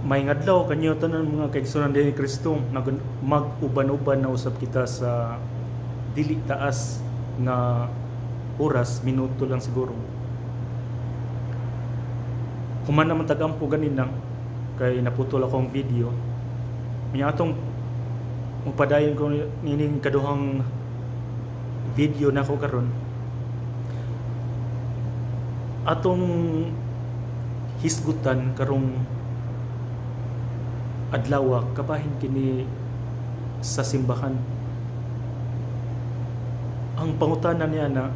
May adlaw kanyo tanan mga kaigsunan ni Kristo, mag-uban-uban na usab kita sa dili taas nga oras, minuto lang siguro. Human naman tagampo ganina kay naputol akong video. May atong mupadayon ko nining kaduhang video nako karon. Atong hisgutan karong adlaw kabahin kini sa simbahan. Ang pangutana niya na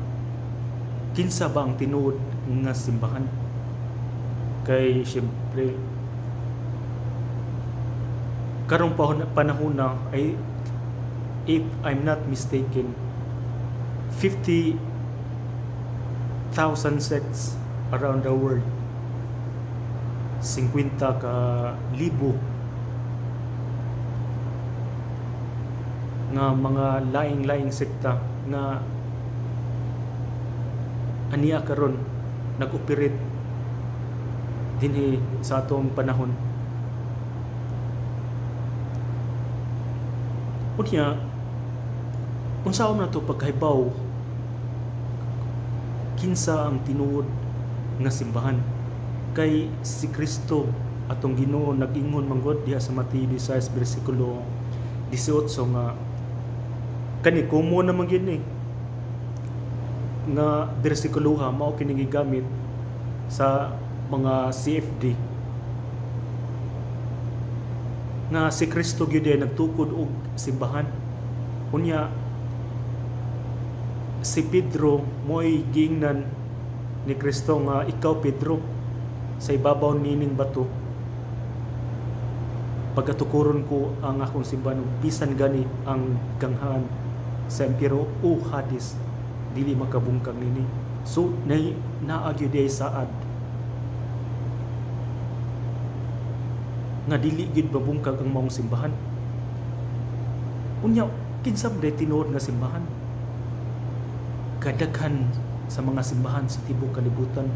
kinsa ba ang tinuod nga simbahan? Kay siyempre karong panahon na ay, if I'm not mistaken, 50,000 sects around the world, 50 ka libo nga mga laing-laing sekta nga aniya karon nag-operate dinhi sa atong panahon. Unya, unsaon na to pagkahibaw kinsa ang tinuod nga simbahan? Kay si Kristo atong Ginoo nag-ingon manggod diha sa Mateo 16 bersikulo 18 nga kani kumo naman gyud ni nga bersikuloha mao kini gigamit sa mga CFD nga si Kristo gyud ay nagtukod og simbahan. Unya si Pedro mo'y giingnan ni Kristo nga ikaw Pedro, sa ibabaw nining bato pagkatukuron ko ang akong simbahan, ug bisan gani ang ganghaan sa impyerno o Hades dili makabungkag nini. So nay naa gyud ay saad nga dili gyud mabungkag ang maong simbahan. Unya kinsa man tinuod nga simbahan? Kadaghan sa mga simbahan sa tibuok kalibutan,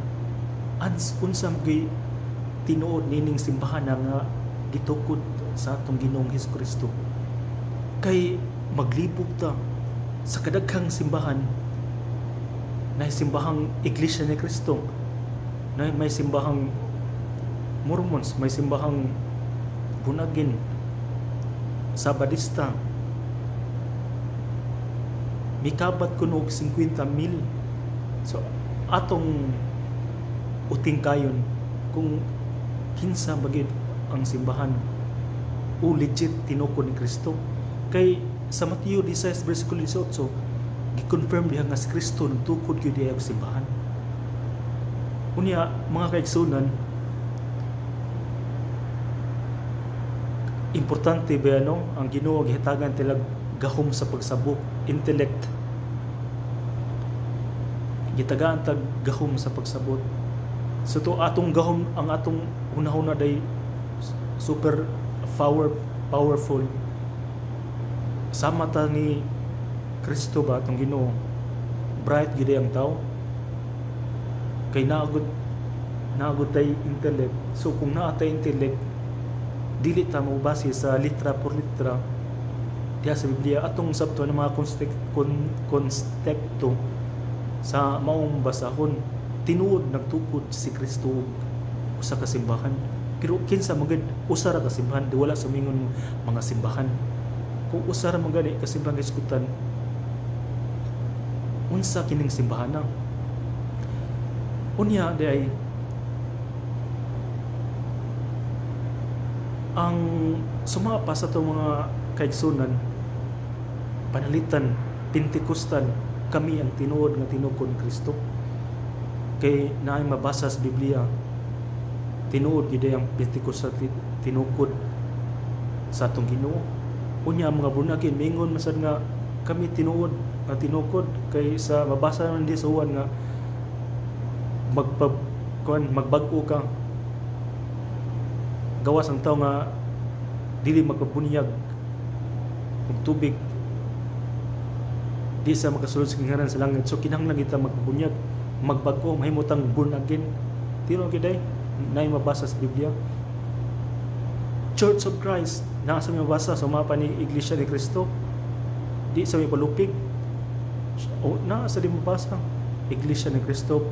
unsa gyud tinuod nining simbahan nga gitukod sa atong Ginoong Hesukristo? Kay maglibog ta sa kadaghang simbahan, na simbahang Iglesia ni Kristo, na may simbahang Mormons, may simbahang Bunagin, Sabadista, mikabat kuno og 50,000. So atong uting kayon kung kinsa ba gyud ang simbahan o legit tinukod ni Kristo. Kay sa Mateo 16 versikulo 18 gi-confirm diha nga si Kristo nagtukod gyud diha og simbahan. Unya mga kaigsunan, importante ba no ang Ginoo gihatagan tilag gahom sa pagsabot, intellect. Gitagaan tag gahom sa pagsabot. So to atong gahom, ang atong hunahuna day super powerful. Sama ta ni Kristo ba atong Ginoo, bright gyud ang tao. Kay naagod tay intellect. So kung naa tay intellect, dili ta mobase sa litra por litra diha sa Biblia. Atong sabton ang mga konsepto sa maong basahon. Tinuod nagtukod si Kristo og usa ka simbahan. Pero kinsa man gud usa ra ka simbahan, di wala sumingon mga simbahan. Kung usa ra man gani ka simbahan gisgutan, unsa kining simbahan na? Unya di ay ang sumapa sa itong mga kaigsunan, panalitan, Pentecostal, kami ang tinuod nga tinukod ni Kristo. Kay naay mabasa sa Biblia, tinuod gyud ang Pentecostal tinukod sa atong Ginoo. Unya ang mga bunagin mingon masad nga kami tinuod nga tinukod, kay sa mabasa man di sa Juan nga magbag-o ka, gawas ang tao nga dili magpabunyag og tubig, di sa makasulod sa gingharian sa langit. So kinahanglan kita magpabunyag, magbag-o, mahimutang born again. Tinuod gyud ay naay mabasa sa Biblia. Church of Christ naa sa may mabasa, suma pa ni Iglesia ni Cristo, di sa may palupig o naa sa di mabasa Iglesia ni Cristo,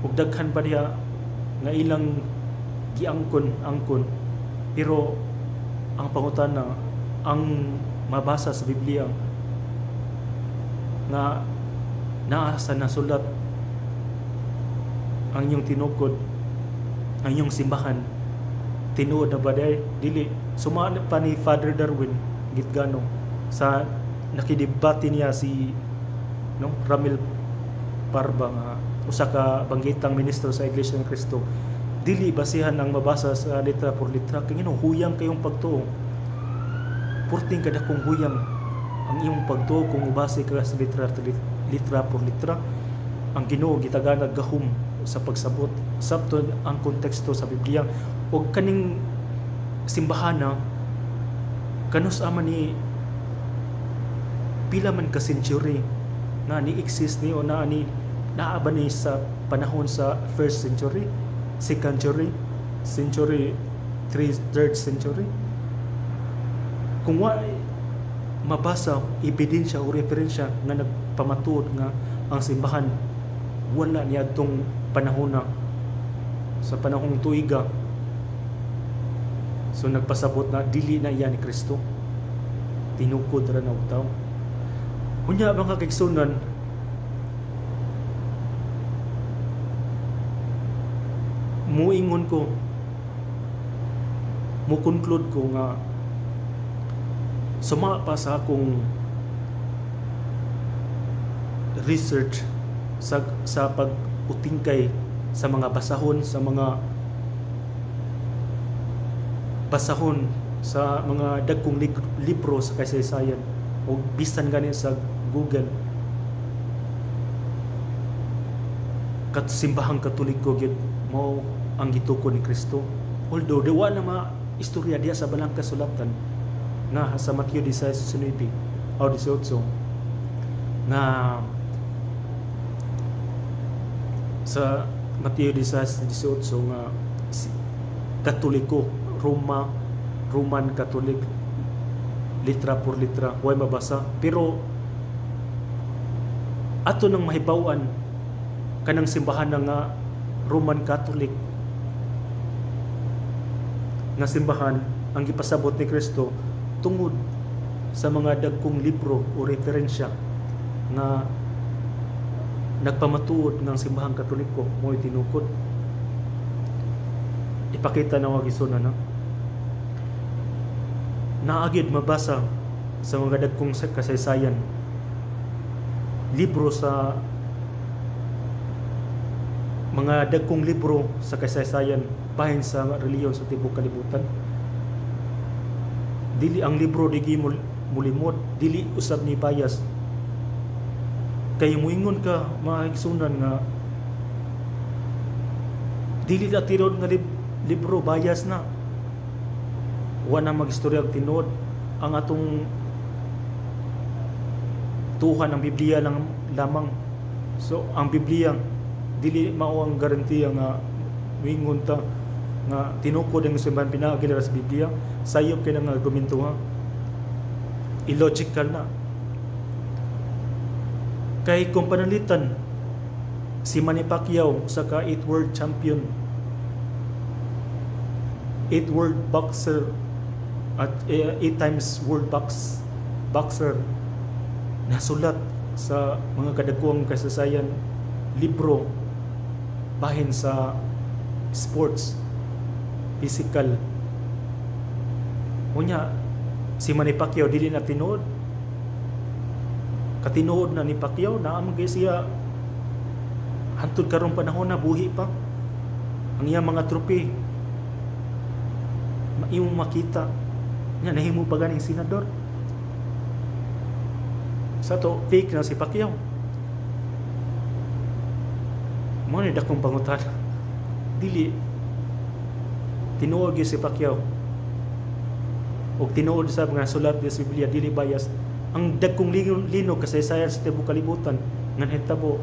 ug daghan pa diha nga ilang giangkon angkon. Pero ang pangutana, ang mabasa sa Biblia nga naa sa nasulat ang inyong tinukod, ang inyong simbahan, tinuod na ba diay? Dili suma pa ni Father Darwin Gitgano sa nakidebate niya si, no, Ramil Parba nga usa ka banggitang ministro sa Iglesia ng Kristo, dili basihan ang mabasa sa letra por letra kay ngano huyang kayong pagtuo, purting kadakong huyang ang imong pagtuo kung mobase ka sa letra letra por letra. Ang Ginoo gitaganag gahom sa pagsabot sabton ang konteksto sa Biblia. Ug kaning simbahana, kanus-a man ni, pila man ka century nga ni exist ni o naa ni, naa ba ni sa panahon sa first century, second century, century three, third century? Kung wa mabasa ebidensya o referensya nga nagpamatuod nga ang simbahan wala niadtong panahon na sa panahong tuiga, so nagpasabot na dili na iya ni Kristo, tinukod ra na og tawo. Unya, mga kaigsunan, muingon ko, mo conclude ko nga suma pa sa akong research sa pag-utingkay sa mga basahon, sa mga dagkong libro sa kasaysayan o bisan gani sa Google, kat Simbahang Katoliko gyud mao ang gitukod ni Kristo, although di wa na ma istorya diha sa Balang Kasulatan nga sa Mateo 19 o 18, nga sa Mateo 18 nga Katoliko Roma, Roman Catholic, litra por litra, way mabasa. Pero ato nang mahibaw-an kanang simbahan na nga Roman Catholic nga simbahan ang gipasabot ni Kristo tungod sa mga dagkong libro o referensya nga nagpamatuod ng Simbahang Katoliko mo'y tinukod. Ipakita na wag isuna na naagid mabasa sa mga dagkong kasaysayan, libro, sa mga dagkong libro sa kasaysayan bahin sa relihiyon sa tibuok kalibutan. Dili ang libro digi mulimod, dili usab ni bias. Kay muingon ka, mga igsunan, nga dili na tinuod nga libro, bias na, wa na magistorya og tinuod, ang atong tuhan ang Biblia lang lamang. So ang Biblia dili mao ang garantiya nga muingon ta nga tinukod ang simbahan pinaagi sa Biblia. Sayop kay nga argumento ha, illogical na. Kay kung pananglitan si Manny Pacquiao sa ka 8 world champion, 8 world boxer at 8 times world boxer, nasulat sa mga kadakuang kasaysayan, libro bahin sa sports, physical. Unya si Manny Pacquiao dili na tinuod? Katinuod na ni Pacquiao, naa man kay siya hantod karong panahon na, buhi pa. Ang iyang mga trophy imong makita nya, nahimo pa ganing senador. Sa to fake na si Pacquiao? Mo ni dakong pangutana. Dili tinuod gyud si Pacquiao og tinuod sa mga sulat sa Biblia, dili bias ang dagkong linog kasaysayan sa tibuok kalibutan nga nahitabo,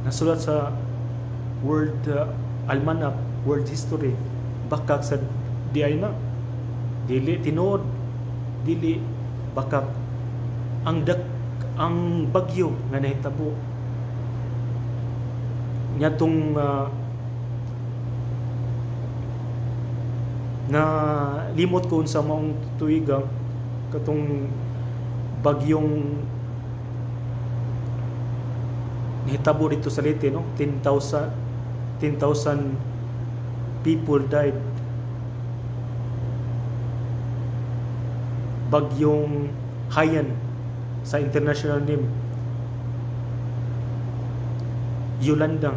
nasulat sa World Almanac, World History, bakak sa diay na. Dili tinuod, dili bakak ang bagyo nga nahitabo ngadtong na limot ko unsa maong tuiga katong bagyong nahitabo dito sa Leyte, no? 10,000 people died. Bagyong Haiyan sa international name, Yolanda.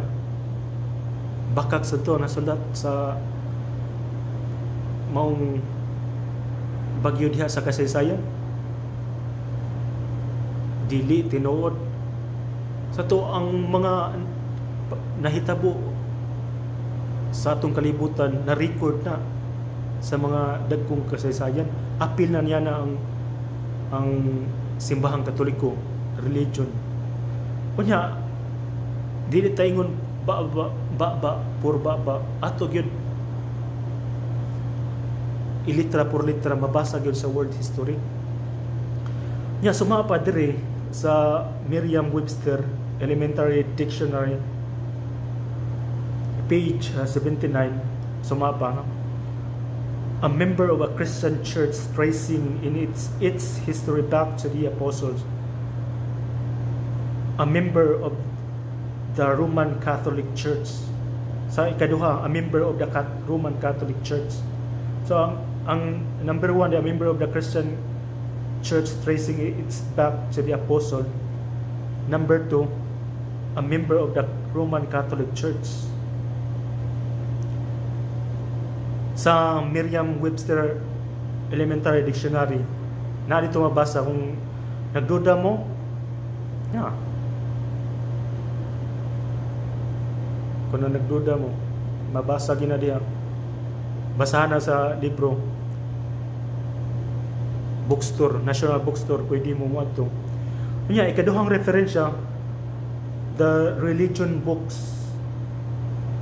Bakak sa to nasulat sa maong bagyo diha sa kasaysayan. Dili tinuod. Sa to ang mga nahitabo sa atong kalibutan na record na sa mga dagkong kasaysayan. Apil na niya na ang simbahang Katoliko religion. Unya dili ta ingon ba ba ba ba pur ba ba, ato gyud ilitra por litra mabasa gyud sa world history. Nya suma pa diri sa Merriam-Webster Elementary Dictionary, page 79, suma pa, no? A member of a Christian church tracing in its history back to the apostles. A member of the Roman Catholic Church. Sa ikaduha, a member of the Roman Catholic Church. So ang number one, a member of the Christian church tracing its back to the apostle. Number two, a member of the Roman Catholic Church. Sa Merriam-Webster Elementary Dictionary, na dito mabasa kung nagduda mo. Yeah. Kung nagduda mo, mabasa gina diha. Basahan na sa libro. Bookstore, National Bookstore, pwede mo moadto. Unya, ikaduhang referensya, the religion books,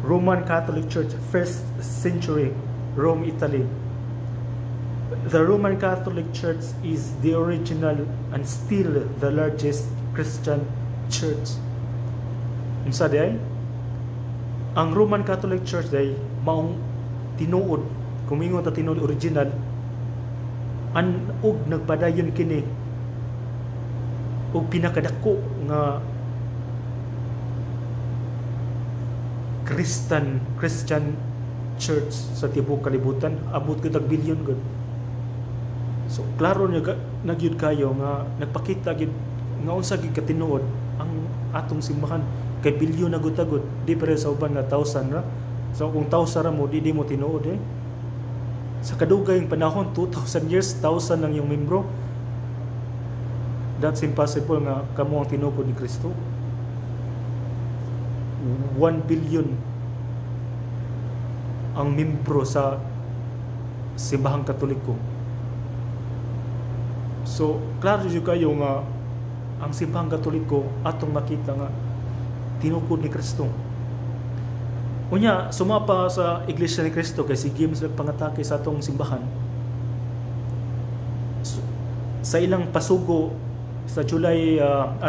Roman Catholic Church, 1st century, Rome, Italy. The Roman Catholic Church is the original and still the largest Christian church. Unsa diay? Ang Roman Catholic Church day maong tinuod, kung mingon ta tinuod original, an og nagpadayon kini og pinakadako nga Christian church sa tibuok kalibutan, abot gyud og bilyon gud. So klaro niya nagyud kayo nga nagpakita gyud nga unsa gyud katinuod ang atong simbahan kay bilyon na gud tagod, di pareho sa uban nga thousand ra. So kung thousand ra mo, di mo tinuod eh. Sa kadugayng panahon, 2,000 years, thousand lang yung membro. That's impossible nga kamo ang tinukod ni Kristo. 1 billion ang membro sa simbahang Katoliko. So, klaro jud kayo nga ang simbahang Katoliko atong makita nga tinukod ni Kristo. Unya, sumapa sa Iglesia ni Kristo kay si James nagpangatake sa atong simbahan. Sa ilang pasugo sa July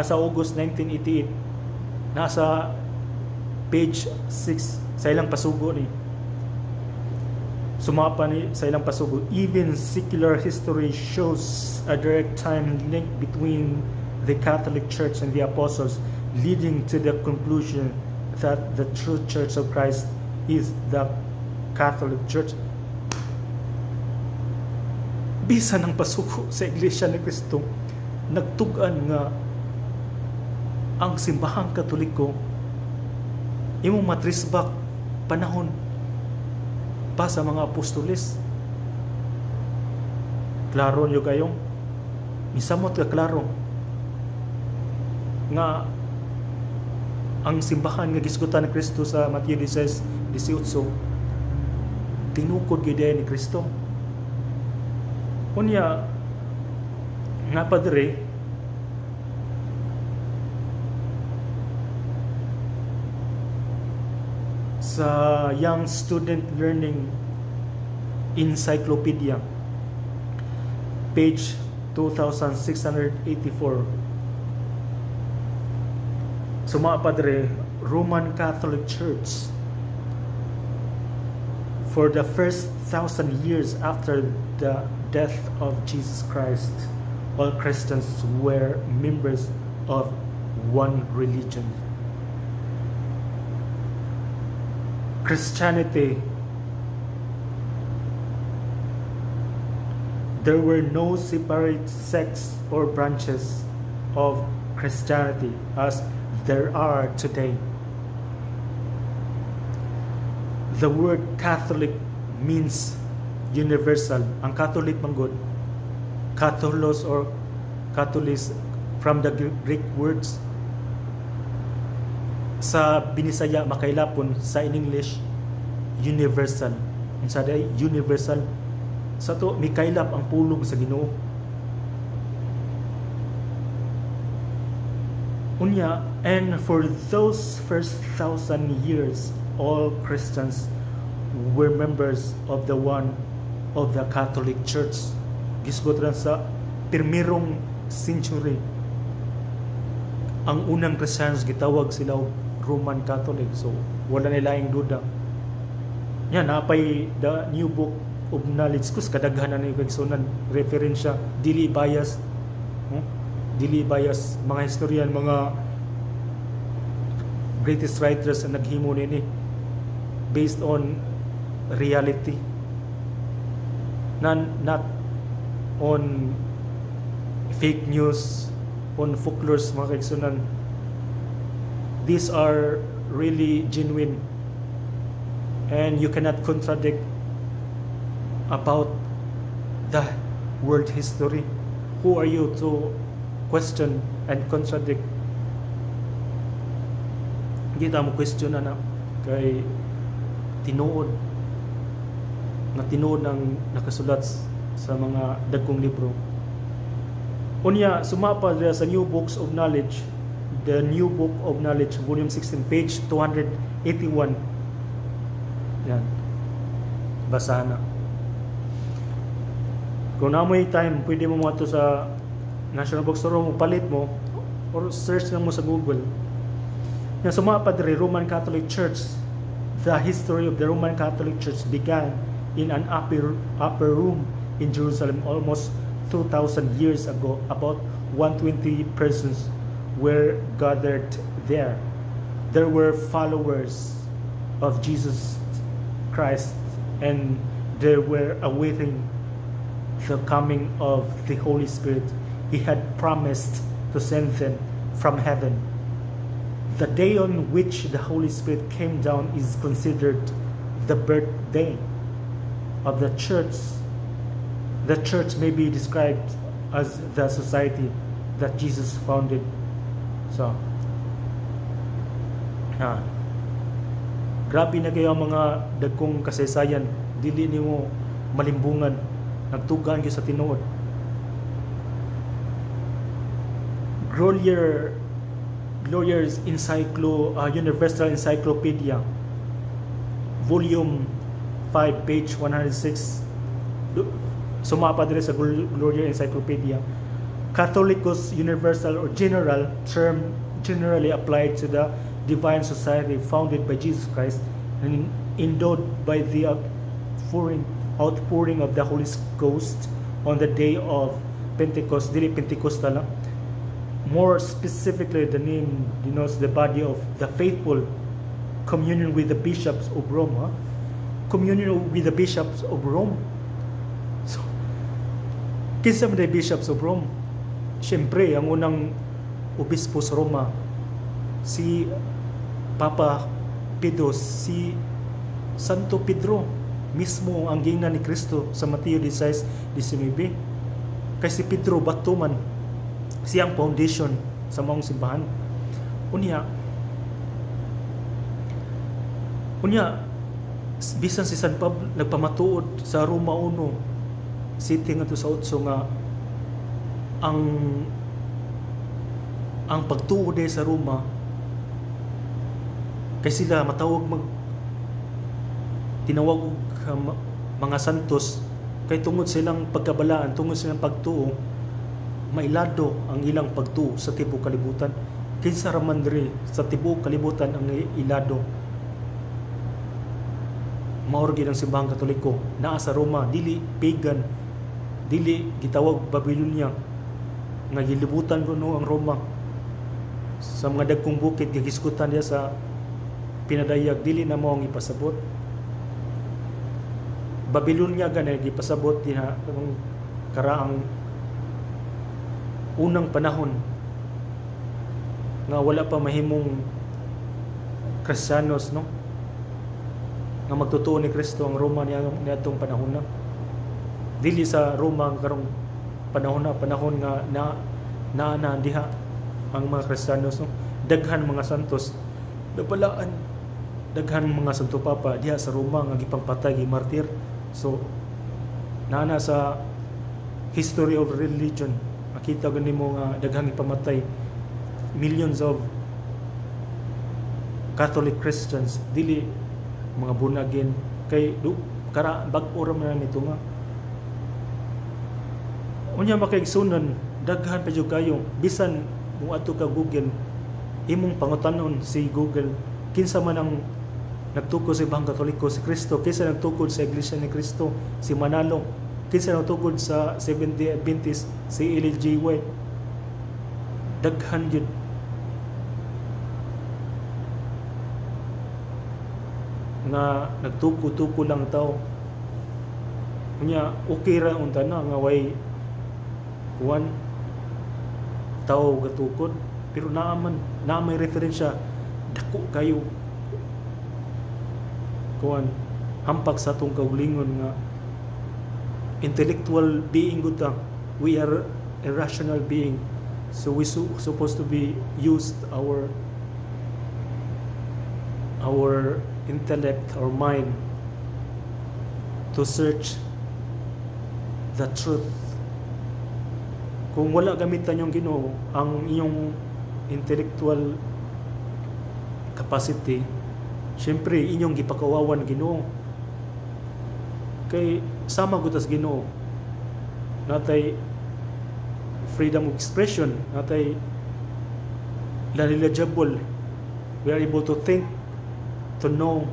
sa August 1988, nasa page 6 sa ilang pasugo ni. Sumapa ni sa ilang pasugo, even secular history shows a direct time link between the Catholic Church and the Apostles, leading to the conclusion that the true Church of Christ is the Catholic Church. Bisan ang pasugo sa Iglesia ni Kristo, nagtug-an nga ang simbahang Katoliko imong matrisbak panahon pa sa mga apostoles. Klaro nyo kayong misamot ka klaro nga ang simbahan nga gisgutan ni Kristo sa Mateo 16:18 tinukod gyud ni Kristo. Unya nga padre sa Young Student Learning Encyclopedia, page 2684. Suma, Padre, Roman Catholic Church. For the first 1,000 years after the death of Jesus Christ, all Christians were members of one religion, Christianity. There were no separate sects or branches of Christianity as there are today. The word "Catholic" means universal. Ang Catholic manggod, Catholos or Catholis, from the Greek words. Sa Binisaya makailapon, sa in English, universal. Unsa day universal? Sa to mikaylap ang pulong sa Ginoo. Unya, and for those first 1,000 years, all Christians were members of the one of the Catholic Church. Gisgot ran sa pirmirong century, ang unang Christians gitawag sila og Roman Catholic. So, wala nila yung duda. Yan, napay The New Book of Knowledge. Kus kadaghan na ni kaigsunan referensya, dili bias. Hmm? Dili bias mga historian, mga greatest writers ang naghimo nini based on reality. Not on fake news, on folklores, mga kaigsunan. These are really genuine and you cannot contradict about the world history. Who are you to question and contradict? Hindi ta mo question na kay tinuod na tinuod ang nakasulat sa mga dagkong libro. Unya, sumapa sa New Books of Knowledge, The New Book of Knowledge, volume 16, page 281. Yan. Basahan na. Kung naa moy time, pwede mo to sa National Bookstore mo, palit mo, or search lang mo sa Google. Yan, sumapa diri, Roman Catholic Church. The history of the Roman Catholic Church began in an upper room in Jerusalem almost 2,000 years ago. About 120 persons were gathered there. There were followers of Jesus Christ and they were awaiting the coming of the Holy Spirit. He had promised to send them from heaven. The day on which the Holy Spirit came down is considered the birthday of the church. The church may be described as the society that Jesus founded. So, ha, grabe na kayo ang mga dagkong kasaysayan, dili nimo malimbungan, nagtugaan gyud sa tinuod. Grolier's Universal Encyclopedia, volume 5, page 106. Sumapa diri sa Grolier Encyclopedia. Catholicos, universal or general term generally applied to the divine society founded by Jesus Christ and endowed by the outpouring of the Holy Ghost on the day of Pentecost. Dili Pentecostal. More specifically, the name denotes the body of the faithful, communion with the bishops of Rome. Huh? Communion with the bishops of Rome. So, kinsa man the bishops of Rome? Siyempre, ang unang obispo sa Roma, si Papa Pedro, si Santo Pedro, mismo ang gingnan ni Kristo sa Mateo 16:19. Kay si Pedro bato man, siyang foundation sa maong simbahan. Unya bisan si San Pablo nagpamatuod sa Roma 1 city ngadto sa 8 nga ang pagtuo day sa Roma kay sila matawag mag tinawag og mga santos. Kay tungod silang pagkabalaan, tungod silang pagtuo, mailado ang ilang pagtuo sa tibuok kalibutan. Kinsa ra man diri sa tibuok kalibutan ang ilado? Mao gyud ang Simbahang Katoliko. Naa sa Roma, dili pagan, dili gitawag Babylonia nga gilibutan kuno ang Roma sa mga dagkong bukid, gihisgutan diya sa pinadayag. Dili na mao ang ipasabot Babylonia, gani gipasabot diha ang karaang unang panahon nga wala pa mahimong Kristiyanos, no, nga magtotoo ni Kristo ang Roma niya niadtong panahon na. Dili sa Roma ang karong panahon na, panahon nga na naa na diha ang mga Kristiyanos, no? Daghan mga santos nabalaan, daghan mga Santo Papa diha sa Roma nga gipangpatay, gimartir. So naa na sa history of religion, makita gani mo nga daghang ipamatay, millions of Catholic Christians, dili mga born again, kay du, kara bag-o ra man nito nga. Unya, makaigsunan, daghan pa jud kayo. Bisan moadto ka Google, imong pangutanon si Google, kinsa man ang nagtukod sa Simbahang Katoliko? Si Kristo. Kinsa nagtukod sa Iglesia ni Cristo? Si Manalo. Kinsa nagtukod sa Seventh-day Adventist? Si Ellen G. White. Daghan jud nga nagtuko-tuko lang tao. Unya, okay ra unta na nga way kuan tao gatukod, pero naa man, naa may referensya, dako kayo kuan hampak sa atong kaugalingon nga intellectual being gud ta. We are a rational being, so we supposed to be used our intellect or mind to search the truth. Kung wala gamitan yung Ginoo ang inyong intellectual capacity, syempre inyong gipakawawan Ginoo, kay sama gud tas Ginoo, natay freedom of expression, natay knowledgeable, we are able to think, to know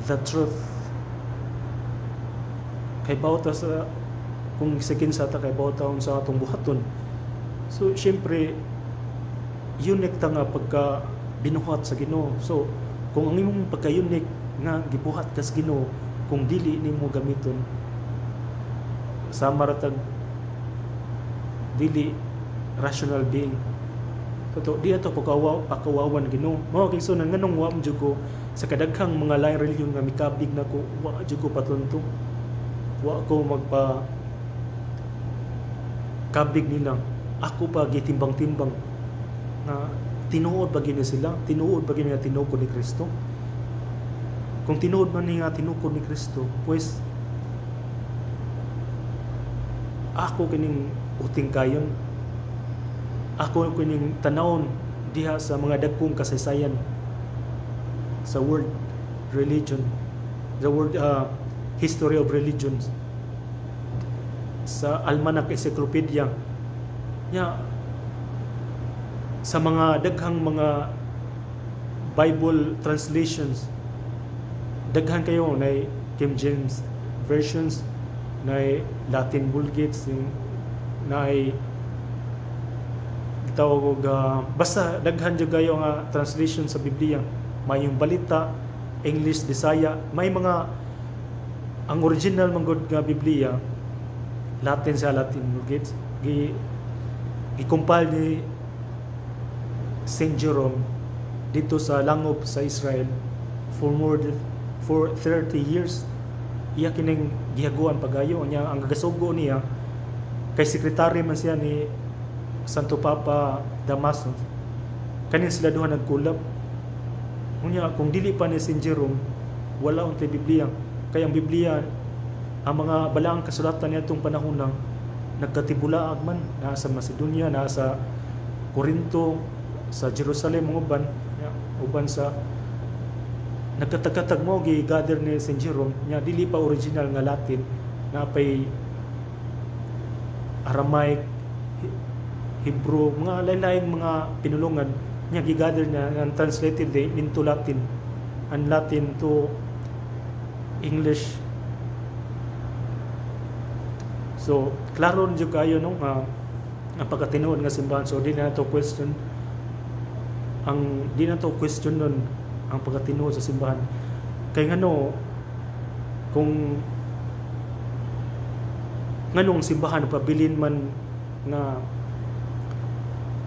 the truth. Kay ta sa kung sa kinsa ta, kay ta sa atong buhaton. So syempre unique ta nga pagka binuhat sa Ginoo. So kung ang imong pagka-unique nga gibuhat kas Ginoo, kung dili nimo gamiton, sama ra tag dili rational being. Kato di ato pakawawan Ginoo. Mao kay so nganong wa jud ko sa kadaghang mga lain relihiyon nga mikabig nako, wa jud ko patunto. Wa ko magpa kabig nila. Ako pa gitimbang-timbang na tinuod ba gini sila? Tinuod ba gini nga tinukod ni Kristo? Kung tinuod man ni nga tinukod ni Kristo, pues ako kining uting kayon. Ako kining tanawon diha sa mga dagkong kasaysayan sa world religion, the world history of religions, sa Almanac Encyclopedia nya, sa mga daghang mga Bible translations. Daghan kayo na King James versions, na Latin Vulgates, yung na tawag og basta daghan jud kayo nga translation sa Biblia. May yung balita, English, Bisaya, may mga ang original man gud nga Biblia, Latin, sa Latin Vulgate, gi gi-compile ni Saint Jerome dito sa langob sa Israel for more than for 30 years. Iya kining gihaguan pagayo niya. Ang gagasugo niya kay sekretary man siya ni Santo Papa Damaso. Kanin sila duha nagkulab. Unya, kung dili pa ni Saint Jerome, wala untay Biblia, kay ang Biblia, ang mga balaang kasulatan niadtong panahon nang nagkatibulaag man, naa sa Macedonia, naa sa Corinto, sa Jerusalem ang uban, ya, uban sa Nagkatag-katag mo gi-gather ni Saint Jerome nya, dili pa original nga Latin, napay Aramaic, Hebrew, mga lain-laing mga pinulungan niya, gi-gather niya and translated it into Latin and Latin to English. So klaro jud kayo, no, nga ang pagkatinuod nga simbahan. So di na to question nun ang pagkatinuod sa simbahan, kay ngano kung nganong simbahan pabilin man nga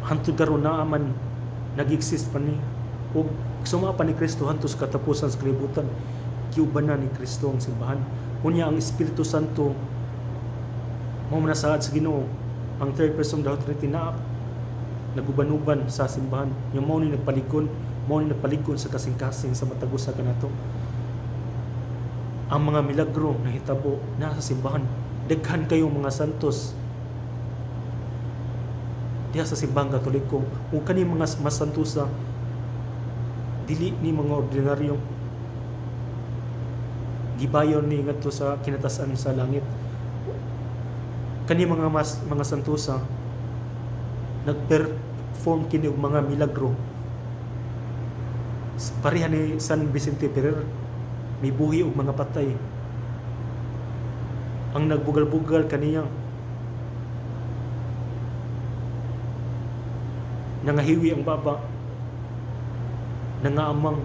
hantod karon naa man, nag-exist pa ni ug suma pa ni Kristo hantos katapusan sa kalibutan? Giubanan ni Kristo ang simbahan. Unya ang Espiritu Santo mao man saad sa Ginoo, ang third person of the Trinity na naguban-uban sa simbahan. Yung mao ni nagpaligon sa kasing-kasing sa matag usa kanato. Ang mga milagro nahitabo na sa simbahan. Daghan kayong mga santos diha sa Simbahang Katoliko, ug kani mga masantusa dili ni mga ordinaryo, gibayon ni ngadto sa kinatasan sa langit. Kani mga mas mga santusa nagperform kini og mga milagro, pareha ni San Vicente Ferrer, mibuhi og mga patay. Ang nagbugal-bugal kaniya nangahiwi ang baba, nangaamang,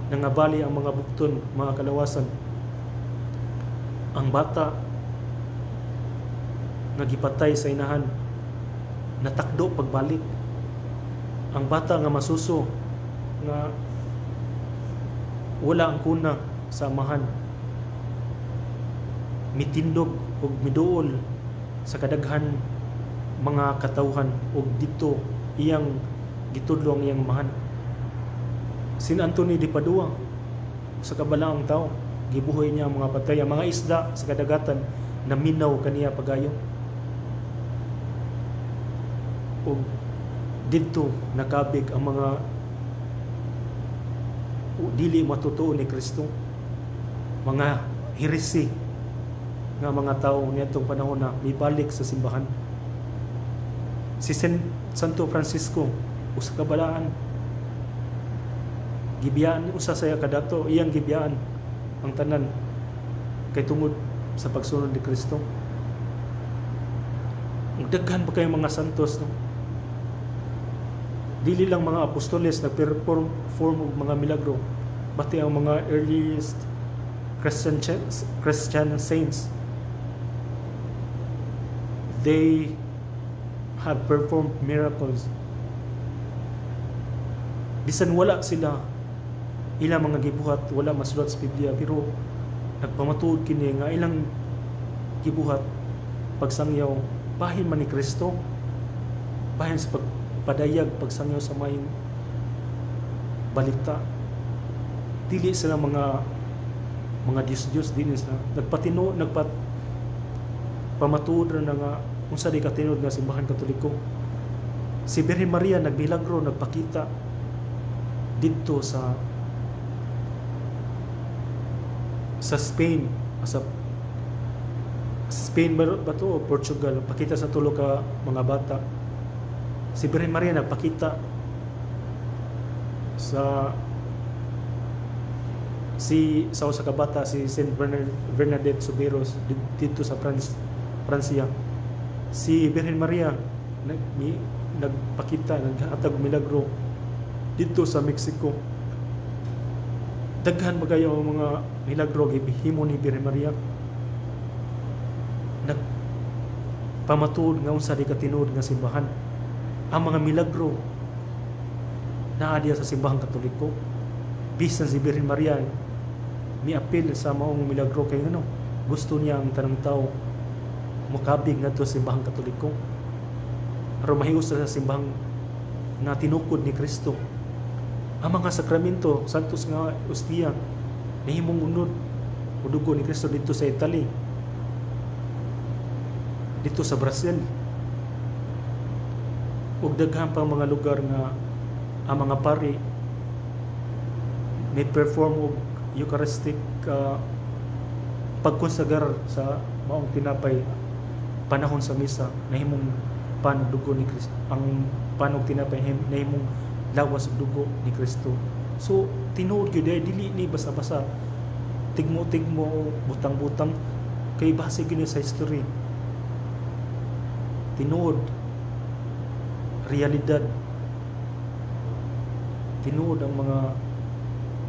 nangabali ang mga bukton, mga kalawasan. Ang bata nga gipatay sa inahan natakdo pagbalik. Ang bata nga masuso nga wala ang kuna sa amahan mitindog og miduol sa kadaghan mga katawhan og didto iyang gitudlo ang iyang amahan. Saint Anthony de Padua, sa kabalaang tao, gibuhi niya ang mga patay. Ang mga isda sa kadagatan naminaw kaniya pagayo. Ug didto nakabig ang mga dili matutuo ni Kristo, mga heresi nga mga tao niadtong panahon na mibalik sa simbahan. Si Santo Francisco, usa ka balaan, gibiyaan usa sa kadato, iyang gibiyaan ang tanan kay tungod sa pagsunod ni Kristo. Daghan pa kayong mga santos, no? Dili lang mga apostoles nagperform og mga milagro, pati ang mga earliest Christian saints, they have performed miracles. Bisan wala sila, ilang mga gibuhat wala masulat sa Biblia, pero nagpamatuod kini nga ilang gibuhat pagsangyaw bahin man ni Kristo, bahin sa pagpadayag pagsangyaw sa maayong balita. Dili sila mga Diyos-Diyos, dili sila nagpatino, nagpat pamatuod ra na nga unsa di katinuod nga Simbahan Katoliko. Si Birhen Maria nagmilagro, nagpakita didto sa Spain, sa Spain ba to o Portugal, pakita sa tulo ka mga bata. Si Birhen Maria nagpakita sa si sa usa ka bata, si Saint Bernadette Soubirous, didto sa Pransya. Si Birhen Maria nagpakita, naghatag og milagro didto sa Mexico. Daghan magayo ang mga milagro gihimo ni Birhen Maria. Nagpamatuod nga unsa di katinuod nga simbahan. Ang mga milagro naa diya sa Simbahang Katoliko. Bisan si Birhen Maria miapil sa maong milagro kay ngano gusto niya ang tanang tao mokabig ngadto sa Simbahang Katoliko aron mahiusa sa simbahang nga tinukod ni Kristo. Ang mga sakramento, santos nga ostiya, nahimong unod o dugo ni Kristo dito sa Italy, dito sa Brazil, ug daghan pang mga lugar nga ang mga pari May perform og Eucharistic pagkonsagar sa maong tinapay panahon sa misa, nahimong pan ug dugo ni Kristo ang pan ug tinapay, nahimong lawas ug dugo ni Kristo. So tinuod gyud eh, dili ni basta-basta tigmo-tigmo o butang-butang, kay base gyud ni sa history, tinuod, realidad, tinuod ang mga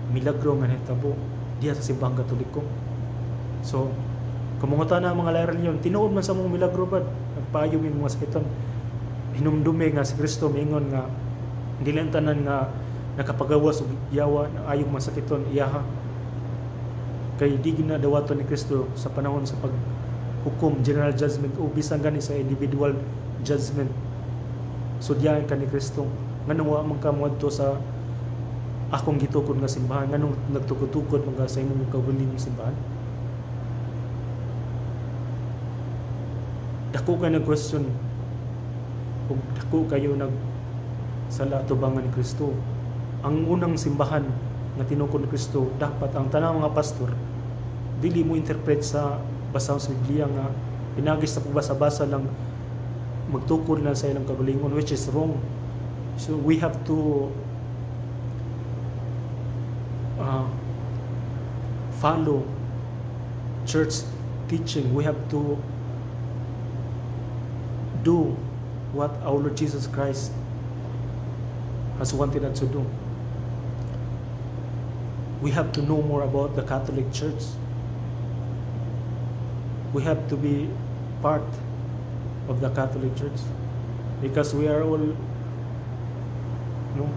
milagro nga nahitabo diha sa Simbahang Katoliko. So kung mangutana ang mga lahi relihiyon, tinuod man sa mong milagro ba, nagpaayo mi mga sakiton, hinumdumi nga si Kristo miingon nga dili ang tanan nga nakapagawas og yawa na ayong masakiton iyaha, kay di gyud na dawaton ni Kristo sa panahon sa paghukom, general judgment, o bisan gani sa individual judgment, sudyahan ka ni Kristo. Nganong wa man ka moadto sa akong gitukod nga simbahan? Nganong nagtukod-tukod man ka sa imong kaugalingong simbahan? Dako kay nag-question ug dako kayo nag sala atubangan ni Kristo. Ang unang simbahan nga tinukod ni Kristo, dapat ang tanang mga pastor dili mo interpret sa basahon sa Biblia nga pinagi sa pagbasa-basa lang, magtukod na sa ilang kagalingon, which is wrong. So we have to follow church teaching. We have to do what our Lord Jesus Christ has wanted us to do. We have to know more about the Catholic Church. We have to be part of the Catholic Church because we are all, no,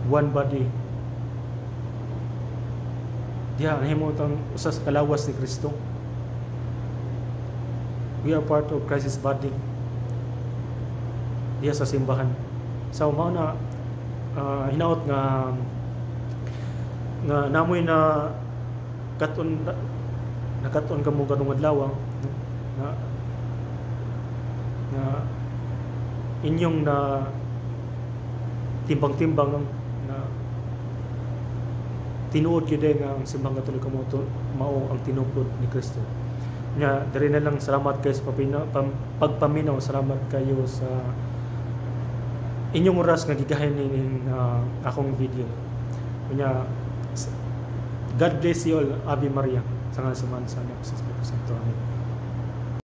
one body. Diha nahimo tang usa sa kalawas ni Kristo. We are part of Christ's body diha sa simbahan. So mao na, hinaot nga nga namoy na katon, nakaton kamo karong adlaw, no? Na nga inyong na timbang-timbang na tinuod gyud nga ang Simbahang Katoliko mo to, mao ang tinukod ni Kristo. Nya diri na lang. Salamat kayo sa pagpaminaw. Salamat kayo sa inyong oras nga gigahin nining akong video. Nya God bless you all. Ave Maria. Sa ngalan sa Amahan, sa Anak, sa Espiritu Santo. Amen.